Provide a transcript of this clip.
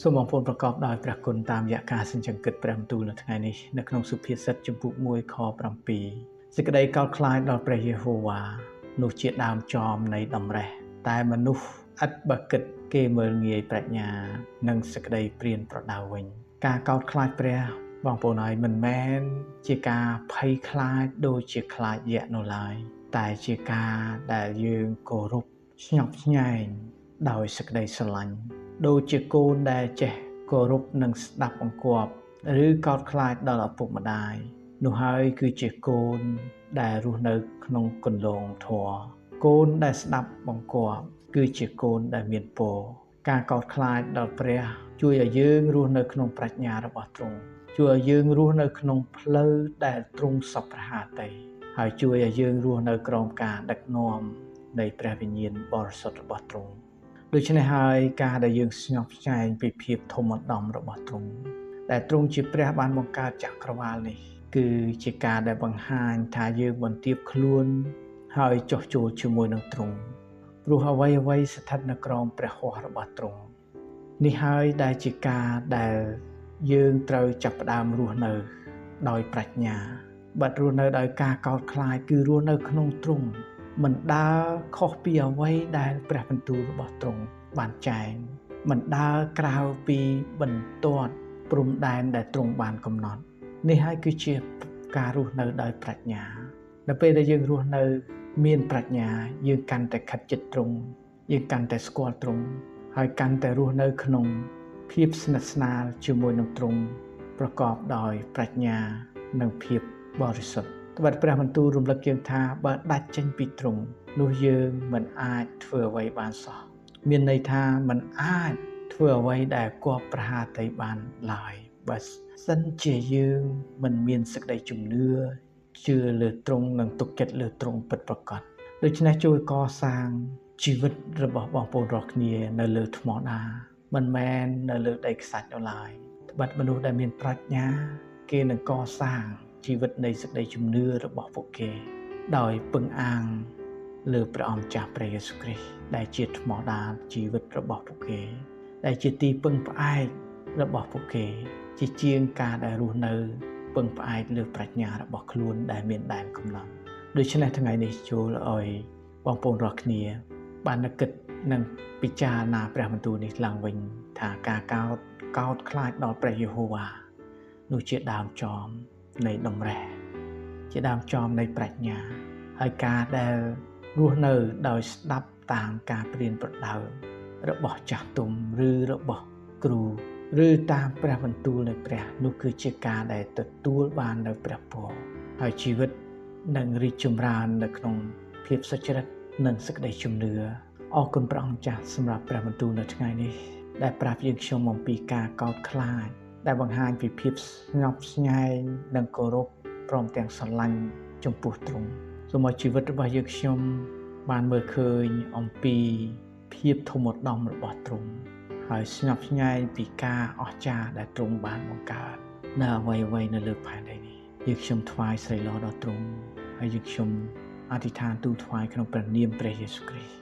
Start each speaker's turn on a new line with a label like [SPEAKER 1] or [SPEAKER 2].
[SPEAKER 1] សូមបងប្អូនប្រកបដោយព្រះគុណតាមរយៈការសញ្ជឹងគិតព្រះបន្ទូលនៅថ្ងៃនេះនៅក្នុងសុភាសិតជំពូក1ខ7សេចក្តីកោតខ្លាចដល់ព្រះយេហូវ៉ានោះជាដើមចមនៃតម្រេះតែមនុស្សឥតបើគិតគេមើលងាយប្រាជ្ញានិងសេចក្តីព្រានប្រដៅវិញការកោតខ្លាចព្រះបងប្អូនហើយមិនមែនជាការភ័យខ្លាចដូចជាខ្លាចយៈនោះឡើយតែជាការដែលយើងគោរពស្ញប់ស្ញែងដោយសេចក្តីស្រឡាញ់ដូចជាកូនដែលចេះគោរពនិងស្ដាប់បង្គាប់ឬកោតខ្លាចដល់ឪពុកម្ដាយនោះហើយគឺជាកូនដែលរស់នៅក្នុងគន្លងធម៌កូនដែលស្ដាប់បង្គាប់គឺជាកូនដែលមានពរការកោតខ្លាចដល់ព្រះជួយឲ្យយើងរស់នៅក្នុងប្រាជ្ញារបស់ទ្រង់ជួយឲ្យយើងរស់នៅក្នុងផ្លូវដែលទ្រង់សពព្រះហឫទ័យហើយជួយឲ្យយើងរស់នៅក្រោមការដឹកនាំនៃព្រះវិញ្ញាណបរិសុទ្ធរបស់ទ្រង់ដូច្នេះហើយការដែលយើងស្ញប់ស្ញែងពីភាពធំឧត្តមរបស់ទ្រង់ដែលទ្រង់ជាព្រះបានបង្កើតចក្រវាលនេះគឺជាការដែលបង្ហាញថាយើងបន្ទាបខ្លួនហើយចុះចូលជាមួយនឹងទ្រង់ព្រោះអ្វីៗស្ថិតនៅក្រោមព្រះហស្ថរបស់ទ្រង់នេះហើយដែលជាការដែលយើងត្រូវចាប់ផ្ដើមរស់នៅដោយប្រាជ្ញាបាត់រស់នៅដោយការកោតខ្លាចគឺរស់នៅក្នុងទ្រង់មិនដើរខុសពីអ្វីដែលព្រះបន្ទូលរបស់ទ្រង់បានចែងមិនដើរក្រៅពីបន្ទាត់ព្រំដែនដែលទ្រង់បានកំណត់នេះហើយគឺជាការរស់នៅដោយប្រាជ្ញានៅពេលដែលយើងរស់នៅមានប្រាជ្ញាយើងកាន់តែខិតជិតទ្រង់យើងកាន់តែស្គាល់ទ្រង់ហើយកាន់តែរស់នៅក្នុងភាពស្និទ្ធស្នាលជាមួយនឹងទ្រង់ប្រកបដោយប្រាជ្ញានិងភាពបរិសុទ្ធត្បិតព្រះបន្ទូលរំលឹកយើងថាបើដាច់ចេញពីទ្រង់នោះយើងមិនអាចធ្វើអ្វីបានសោះមានន័យថាមិនអាចធ្វើអ្វីដែលគប្បីប្រហាតីបានឡើយបើសិនជាយើងមិនមានសេចក្តីជំនឿជឿលើទ្រង់និងទុកចិត្តលើទ្រង់ពិតប្រាកដដូច្នេះជួយកសាងជីវិតរបស់បងប្អូនរាល់គ្នានៅលើថ្មដាមិនមែននៅលើដីខ្សាច់នោះឡើយត្បិតមនុស្សដែលមានប្រាជ្ញាគេនឹងកសាងជីវិតនៃសេចក្តីជំនឿរបស់ពួកគេដោយពឹងអាងលើព្រះអម្ចាស់ព្រះយេស៊ូវគ្រីស្ទដែលជាថ្មដាជីវិតរបស់ពួកគេដែលជាទីពឹងផ្អែករបស់ពួកគេជាជាងការដែលរស់នៅពឹងផ្អែកលើប្រាជ្ញារបស់ខ្លួនដែលមានដែនកំណត់ដូច្នេះថ្ងៃនេះចូលឲ្យបងប្អូនរាល់គ្នាបាននឹកគិតនិងពិចារណាព្រះបន្ទូលនេះឡើងវិញថាការកោតខ្លាចដល់ព្រះយេហូវ៉ានោះជាដើមចមនៃតម្រេះជាដើមចមនៃប្រាជ្ញាហើយការដែលរស់នៅដោយស្ដាប់តាមការព្រានប្រដៅរបស់ចាស់ទុំឬរបស់គ្រូឬតាមព្រះបន្ទូលនៃព្រះនោះគឺជាការដែលទទួលបាននៅព្រះពរហើយជីវិតនឹងរីកចម្រើននៅក្នុងភាពសុចរិតនិងសេចក្តីជំនឿអរគុណព្រះអង្គចាស់សម្រាប់ព្រះបន្ទូលនៅថ្ងៃនេះដែលប្រាប់យើងខ្ញុំអំពីការកោតខ្លាចដែលបង្ហាញពីភាពស្ញប់ស្ញែងនិងគោរពព្រមទាំងស្រឡាញ់ចំពោះទ្រង់សូមឲ្យជីវិតរបស់យើងខ្ញុំបានមើលឃើញអំពីភាពធំឧត្តមរបស់ទ្រង់ហើយស្ញប់ស្ញែងពីការអស្ចារ្យដែលទ្រង់បានបង្កើតនៅអ្វីៗនៅលើផែនដីនេះយើងខ្ញុំថ្វាយស្រីល្អដល់ទ្រង់ហើយយើងខ្ញុំអធិដ្ឋានទូលថ្វាយក្នុងព្រះនាមព្រះយេស៊ូវគ្រីស្ទ